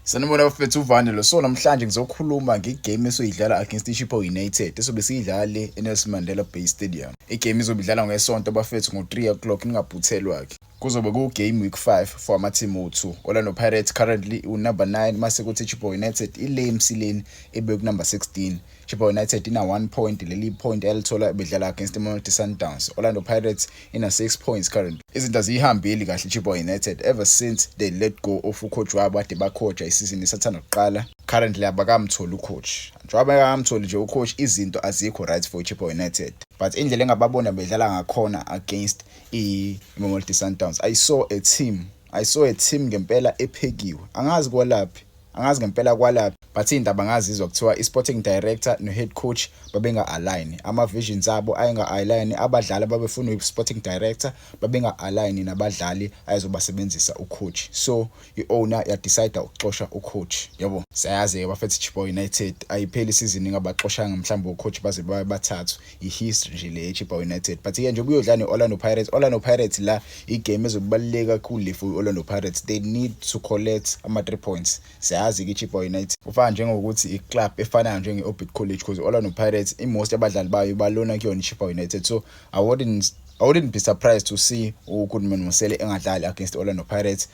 Sanibona bafethu, uvane lo. So namhlanje ngizokhuluma ngegame esoyidlala against iChippa United esobe siyidlala le eNelson Mandela Bay Stadium. Igame izobe idlala ngeSonto bafethu ngo-3 o'clock, ningaphuthelwa-ke. Kuzobe ku-game week 5 for ama-team o-2. Orlando Pirates currently u-number 9, mase kuthi iChippa United ile emsileni ibe ku-number 16. Chippa United ina 1 point, leli point elithola bedlala against iMamelodi Sundowns. Orlando Pirates ina 6 points currently. Izinto aziyihambeli kahle Chippa United ever since they let go of ucoach wabo ade bacoacha isizini esathanda kuqala. Currently abakamtholi ucoach. Njengoba bengakamtholi nje ucoach, izinto azikho right for Chippa United. But indlela engababona bedlala ngakhona against iMamelodi Sundowns, I saw a team ngempela ephekiwe. Angazi kwalaphi, angazi ngempela kwalaphi, but indaba ngazizwa kuthiwa i-sporting director no-head coach babenga-align, ama-visions abo ayenga-align, abadlali babefuna i-sporting director babenga-align nabadlali ayezobasebenzisa ucoach, so i-owner yadecide ukuxosha ucoach. Yabo, siyayazi-ke bafethu, Chippa United ayipheli isizini ingabaxoshanga mhlawumbe ucoach baze babe bathathu, i-history nje le ye-Chippa United. But-ke nje kuyodlala ne-Orlando Pirates, Orlando Pirates la igame ezokubaluleka kakhulu le for i-Orlando Pirates. They need to collect ama-3 points. Siyazi-ke i-Chippa United kufana njengokuthi i-club efanayo njenge-Orbit College, because i-Orlando Pirates i-most yabadlali bayo balona kuyona i-Chippa United, so I wouldn't be surprised to see uGoodman Mosele engadlali against i-Orlando Pirates.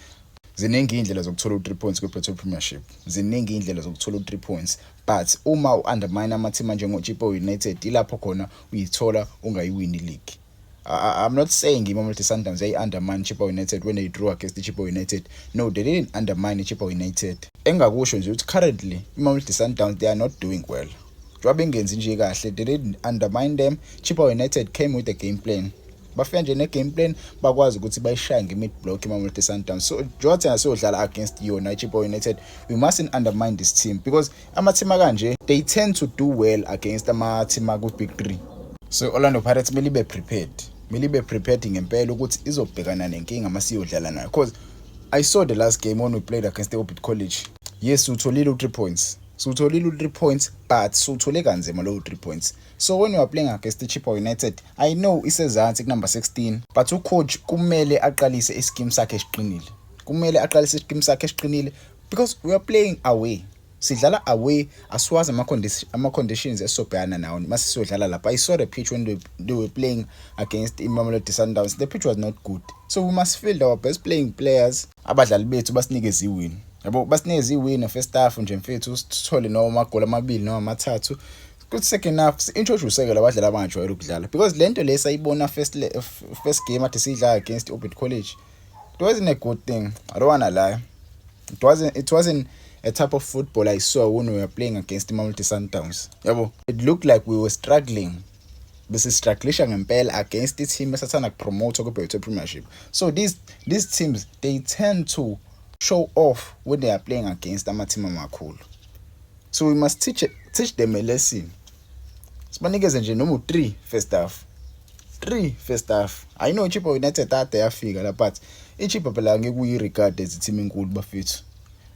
Ziningi iy'ndlela zokuthola u-3 points kwi-Betway Premiership, ziningi iy'ndlela zokuthola u-3 points, but uma u-undermine ama-team anjengo-Chippa United, ilapho khona uyithola ungayiwini i-league. I'm not saying iMamelodi Sundowns yayi-undermine Chippa United when they drew against iChippa United. No, they didn't undermine iChippa United. Engakusho nje ukuthi currently iMamelodi Sundowns, they are not doing well. Njengoba bengenzi nje kahle, they didn't undermine them. Chippa United came with a game plan. Bafika nje ne-game plan, bakwazi ukuthi bayishaye nge-mid block iMamelodi Sundowns. So njengoba thina siyodlala against yona iChippa United, we mustn't undermine this team because ama-team akanje, they tend to do well against ama-team aku-big three. So Orlando Pirates kumele ibe prepared, kumele ibe prepared ngempela ukuthi izobhekana nenkinga masiyodlala nayo, because I saw the last game when we played against the Orbit College. Yes, utholile u-3 points, siwutholile u-3 points, but siwuthole kanzima lowo 3 points. So when you are playing against the Chippa United, I know isezansi kunumber 16, but ucoach kumele aqalise ischeme sakhe esiqinile, kumele aqalise ischeme sakhe esiqinile because we are playing away, sidlala away, asiwazi ama-conditions esisobhekana nawo mase siyodlala lapha. I saw the pitch when they were playing against iMamelodi Sundowns. The pitch was not good, so we must field our best playing players. Abadlali bethu basinikeze iwin, yabo, basinikeze iwin first half nje mfethu, sithole noma amagoli amabili noma amathathu. Kuthi second half si-introduce-ke labadlali abangajwayele ukudlala, because lento le sayibona first game ade siyidlala against Orbit College. It wasn't a good thing, I don't wanna lie. It wasn't a type of football I saw when we were playing against Mamelodi Sundowns. Yabo, it looked like we were struggling, bese strugglisha ngempela against i-team esathanda kupromote ku-Betway Premiership. So these teams, they tend to show off when they are playing against ama-team amakhulu, so we must teach them a lesson. Sibanikeze nje noma u-3 first half, 3 first half. I know Chippa United ade yafika la, but iChippa phela ngeke uyi-regard as i-team enkulu bafethu.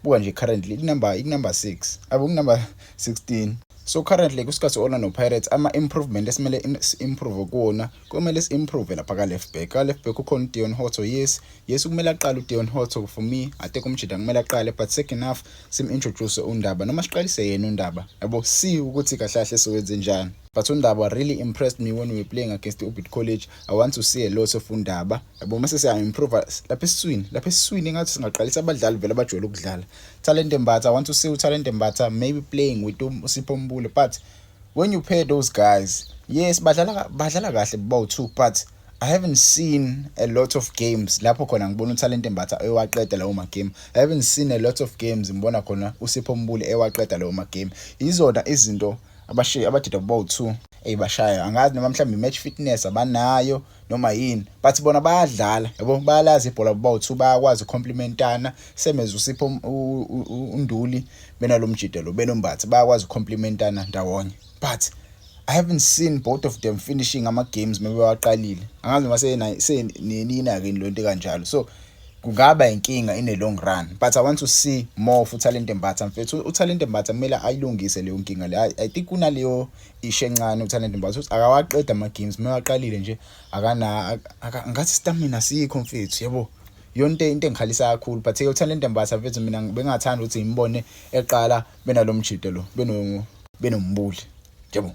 Buka nje currently ikunumber 6 abo, kunumber 16. So currently kusikhathi Orlando Pirates, ama-improvement esimele si-improve kuwona, kumele si-improve lapha ka-left back. Ka-left back ukhona uDeon Hotto. Yes, kumele aqale uDeon Hotto. For me, I think umjida kumele aqale, but second half sim-introduce uNdaba noma siqalise yena uNdaba, yabo, see ukuthi kahle kahle sowenze njani. But uNdaba really impressed me when we were playing against the Orbit College. I want to see a lot of uNdaba, yabo. Mase siya-improve lapha esiswini, lapha esiswini engathi singaqalisa abadlali vele abajwayele ukudlala. Talente Mbatha, I want to see uTalente Mbatha maybe playing with uSipho Mbule, but when you pair those guys, yes, badlala kahle bawu-two, but I haven't seen a lot of games lapho khona ngibona uTalente Mbatha ewaqeda lawo magame. I haven't seen a lot of games ngibona khona uSipho Mbule ewaqeda lawo magame. Izona izinto abashiya abadida bawu-two ey'bashaya, angazi noma mhlawumbe i-match fitness abanayo noma yini, but bona bayadlala, yabo, bayalazi ibhola bawu-two, bayakwazi ukucomplementana, same as uSipho uNduli benalo mjida lo benoMbatha, bayakwazi ukucomplementana ndawonye, but I haven't seen both of them finishing ama-games maybe bawaqalile. Angazi noma senina-ke lo nto kanjalo, so kungaba inkinga in a long run. But I want to see more of uTalente Mbatha mfethu. UTalente Mbatha kumele ayilungise leyo nkinga le. I think kunaleyo issue encane uTalente Mbatha ukuthi akawaqeda ama-games mewaqalile nje, akana ngathi stamina sikho mfethu, yabo. Yonke into engikhalisa kakhulu, but uThalente Mbatha, mfethu, mina bengathanda ukuthi ngimbone eqala benalomjito lo, benoMbuli yabo.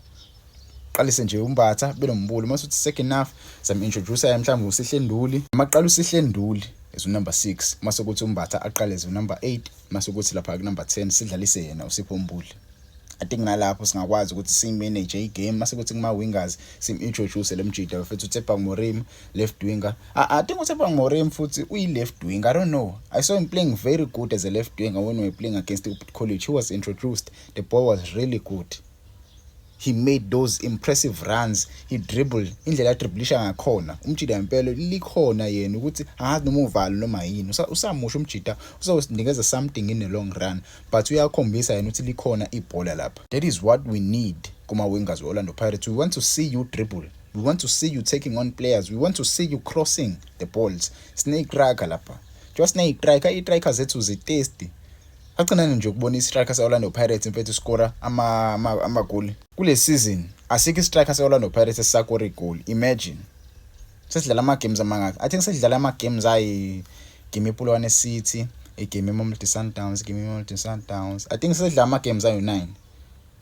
Qalise nje uMbatha benoMbuli, mase uthi second half sam introduce mhlawumbe uSihle Nduli. Maqala uSihle Nduli as number 6, mase kuthi uMbatha aqale as number 8, mase kuthi lapha ku number 10 sidlalise yena uSipho Mbuli. I think nalapho singakwazi ukuthi simanage igame. Mase kuthi kuma wingers sim introduce lemjida, futhi uTshepang Moremi, left winger. I think uTshepang Moremi futhi uyi left winger. I don't know, I saw him playing very good as a left winger when we were playing against the College. He was introduced, the boy was really good. He made those impressive runs, he dribbled, indlela adribblisha ngakhona umjida ngempela likhona yena ukuthi angazi noma uvalo noma yini. Usamusha umjida, uzosinikeza something in the long run, but uyakhombisa yena ukuthi likhona ibhola lapha. That is what we need kuma wingers we-Orlando Pirates. We want to see you dribble, we want to see you taking on players, we want to see you crossing the balls. Sine-striker lapha njengoba sine-striker, i-striker zethu zitesti agcinane nje ukubona i-striker se-Orlando Pirates, mfethu, score amagoli kule season. Asikho i-striker se-Orlando Pirates esisakora igoli. Imagine, sesidlala ama-games amangaki? I think sesidlala ama-games ayi game iPolokwane City, igame iMamelodi Sundowns, igame iMamelodi Sundowns. I think sesidlala ama-games ayo-9,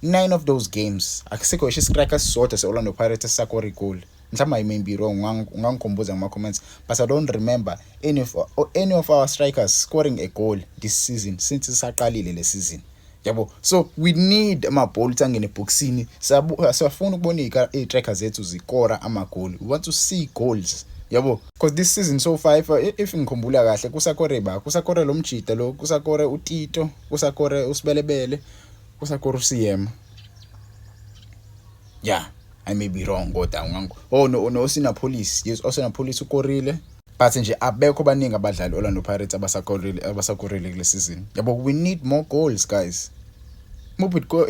nine of those games akusikho ngisho i-striker esisodwa se-Orlando Pirates esisakora igoli. Mhlawumbe I may be wrong, ungangikhumbuza ngama-comments, but I don't remember any of our strikers scoring a goal this season since sisaqalile le season yabo. So we need amabhola ukuthi angene ebhokisini. Siyafuna ukubona iy'striker zethu zikora amagoli. We want to see goals yabo, because this season so far, if ngikhumbula kahle, kusakore ba kusakore lo mjida lo, kusakore uTito, kusakore uSibelebele, kusakore uCM. Yeah, I may be wrong, kodwa ungango, oh no, Oswin Appollis. Yes, Oswin Appollis ukorile, but nje abekho baningi abadlali Orlando Pirates abasakorile kule season yabo. We need more goals, guys. Mob go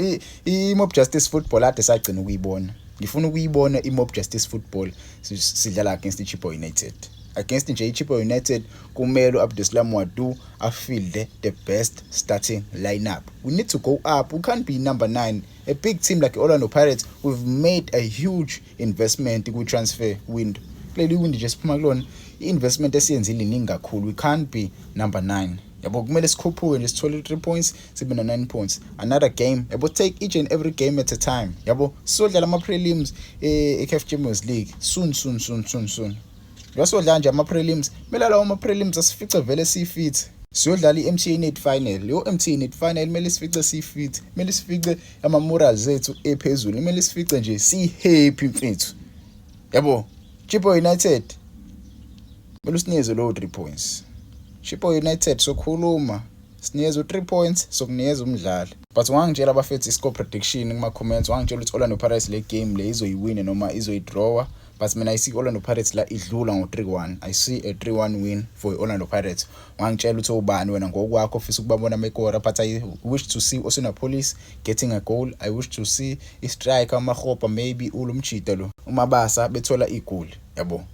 i Mob Justice football ade sagcina ukuyibona. Ngifuna ukuyibona i Mob Justice football sidlala against iChippa United. Against nje iChippa United kumele uAbdeslam Ouaddou afielde the best starting lineup. We need to go up. We can't be number 9. A big team like Orlando Pirates, we've made a huge investment ku transfer window. Kuleli window nje siphuma kulona, i-investment esiyenzile iningi kakhulu. We can't be number 9 yabo. Kumele sikhuphuke nje, sithole 3 points, sibe na 9 points. Another game yabo, take each and every game at a time yabo. Sizodlala ama prelims e-CAF Champions League soon, soon, soon, soon, soon. Yasodlala nje ama prelims, kumele lawo ama prelims asifice vele sifit. Siyodlala i-MTN 8 final. Yo MTN 8 final kumele sifice sifit, kumele sifice ama morals ethu ephezulu, kumele sifice nje si happy, mfethu yabo. Chippa United kumele usinikeze lowo 3 points. Chippa United, sokhuluma, sinikeza u3 points, sokunikeza umdlalo. But ungangitshela, abafethu, i-score prediction kuma comments. Wangitshela ukuthi Orlando Pirates le game le izoyiwina noma izoyidrawa, but mina I see Orlando Pirates la idlula ngo-3-1. I see a 3-1 win for Orlando Pirates. Wangitshela ukuthi ubani wena ngokwakho ofisa ukubabona mekora, but I wish to see Oswin Appollis getting a goal. I wish to see i-striker uMakgopa, maybe ulomjida lo uMabasa bethola igoli yabo.